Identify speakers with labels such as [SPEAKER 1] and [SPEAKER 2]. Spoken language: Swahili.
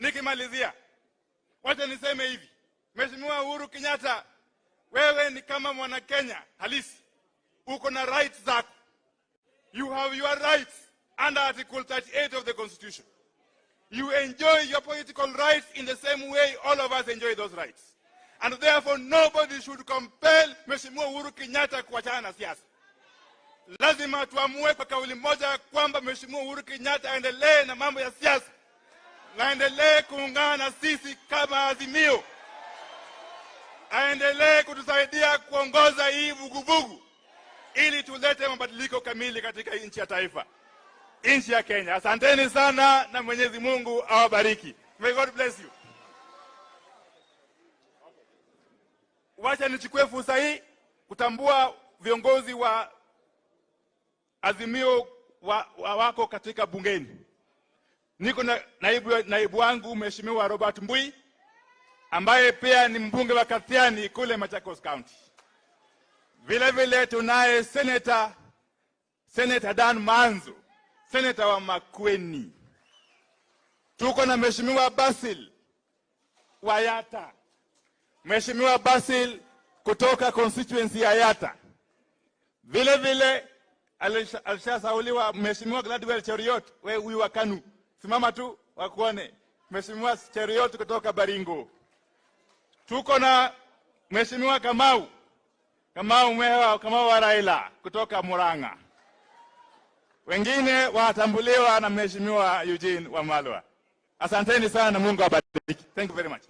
[SPEAKER 1] Nikimalizia, wacha niseme hivi, Mheshimiwa Uhuru Kenyatta, wewe ni kama mwana Kenya halisi, uko na rights zako. You have your rights under Article 38 of the Constitution. You enjoy your political rights in the same way all of us enjoy those rights. And therefore nobody should compel Mheshimiwa Uhuru Kenyatta kuachana na siasa. Lazima tuamue kwa kauli moja kwamba Mheshimiwa Uhuru Kenyatta aendelee na mambo ya siasa na aendelee kuungana na sisi kama Azimio, aendelee kutusaidia kuongoza hii vuguvugu ili tulete mabadiliko kamili katika nchi ya taifa, nchi ya Kenya. Asanteni sana na Mwenyezi Mungu awabariki. May God bless you. Wacha nichukue fursa hii kutambua viongozi wa Azimio wako katika bungeni. Niko na naibu wangu Mheshimiwa Robert Mbui ambaye pia ni mbunge wa Kathiani kule Machakos County. Vile vile tunaye Senator Dan Manzo, senator wa Makueni. Tuko na Mheshimiwa Basil wa Yatta, Mheshimiwa Basil kutoka constituency ya Yatta. Vile vile alishasauliwa Mheshimiwa Gladwell Cheruiyot, wewe huyu wa KANU, simama tu wakuone. Mheshimiwa Cheruiyot kutoka Baringo. Tuko na Mheshimiwa Kamau Mwewa, Kamau wa Raila kutoka Murang'a. Wengine watambuliwa na Mheshimiwa Eugene Wamalwa. Asanteni sana na Mungu awabariki. Thank you very much.